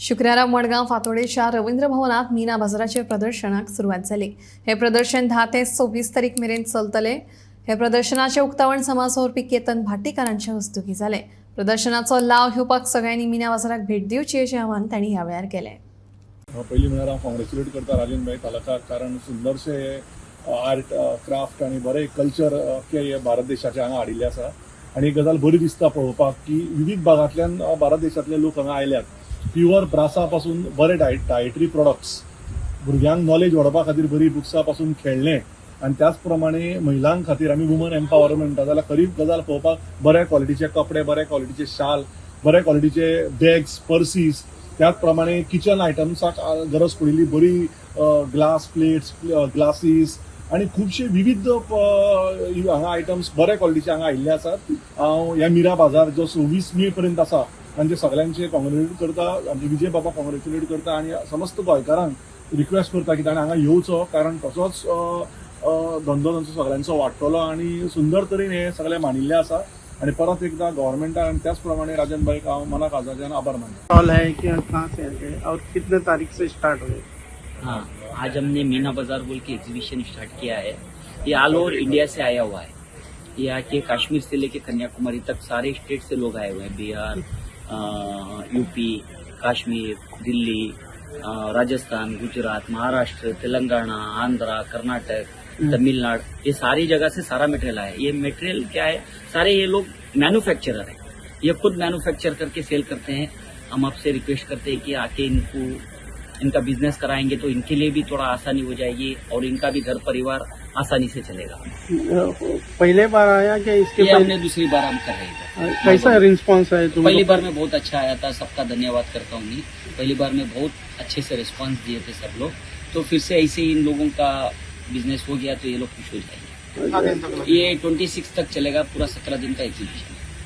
शुक्रारा मडगांव फातोडेच्या रवींद्र भवनात मीना बाजाराचे प्रदर्शनाक सुरवात जाली. हे प्रदर्शन 10 ते 26 तारीख मेरेन चलतले. हे प्रदर्शनाचे उक्तावण समाज वावुरपी केतन भाटीकारांच्या हस्तुकीं जालें. प्रदर्शनाचो लाव घेवपाक सगळ्यांनी मीना बाजाराक भेट दिवची अशें आवाहन तांणी ह्या वेळार केलें. पयलीं म्हळ्यार हांव कॉंग्रेच्युलेट करता राजन भाई तालकाक, कारण सुंदरशे आर्ट, क्राफ्ट आनी बरें कल्चर अख्खे हे भारत देशाचे हांगा हाडिल्लें आसा आनी एक गजाल बरी दिसता पळोवपाक की विविध भागांतल्यान भारत देशांतले लोक हांगा आयल्यात. प्युअर ब्रासा पासून बरे डायटरी प्रोडक्ट्स, भुरग्यांक नॉलेज वाडोवपा खातीर बरी बुक्सां पासून खेळणें आनी त्याच प्रमाणे महिलां खातीर आमी वुमन एम्पावरमेंट म्हणटा जाल्यार खरी गजाल पळोवपाक बऱ्या क्वॉलिटीचे कपडे, बऱ्या क्वॉलिटीचे शाल, बऱ्या क्वॉलिटीचे बॅग्स, पर्सीस, त्याच प्रमाणे किचन आयटम्साक गरज पडिल्ली बरी ग्लास प्लेट्स, ग्लासीस आनी खुबशे विविध हांगा आयटम्स बऱ्या क्वॉलिटीचे हांगा आयिल्ले आसात. हांव ह्या मिरा बाजार जो 26 मे पर्यंत आसा तांचे सगळ्यांचे कॉंग्रेच्युलेट करता. आमचे विजय बाबा कॉंग्रेच्युलेट करता आनी समस्त गोंयकारांक रिक्वेस्ट करता की ताणें हांगा येवचो, कारण तसोच अ, अ, धंदो तांचो सगळ्यांचो वाडटलो आनी सुंदर तरेन हे सगळे मांडिल्ले आसा आनी परत एकदा गव्हर्मेंटाक आनी त्याच प्रमाणे राजन भाईक हांव मना काळजाच्यान आभार मानता. स्टॉल है कि कहाँ से है और कितने तारीख से स्टार्ट हुए? हाँ, आज हमने मीना बाजार बोल के एग्जीबिशन स्टार्ट किया है. ये ऑल ओवर इंडिया से आया हुआ है. ये आके कश्मीर से लेके कन्याकुमारी तक सारे स्टेट से लोग आए हुए हैं. बिहार, यूपी, कश्मीर, दिल्ली, राजस्थान, गुजरात, महाराष्ट्र, तेलंगाना, आंध्रा, कर्नाटक, तमिलनाडु, ये सारी जगह से सारा मटेरियल आया है. ये मटेरियल क्या है, सारे ये लोग मैन्युफैक्चरर है. ये खुद मैन्युफैक्चर करके सेल करते हैं. हम आपसे रिक्वेस्ट करते हैं कि आके इनको इनका बिजनेस कराएंगे तो इनके लिए भी थोड़ा आसानी हो जाएगी और इनका भी घर परिवार आसानी से चलेगा. पहले बार आया क्या इसके ये पहले? हमने दूसरी बार हम कर रहे हैं. कैसा रिस्पॉन्स है तुम पहली लोग? बार में बहुत अच्छा आया था. सबका धन्यवाद करता हूँ मैं. पहली बार में बहुत अच्छे से रिस्पांस दिए थे सब लोग, तो फिर से ऐसे ही इन लोगों का बिजनेस हो गया तो ये लोग खुश हो जाएंगे. ये 26 तक चलेगा, पूरा 17 दिन का एग्जीबिशन.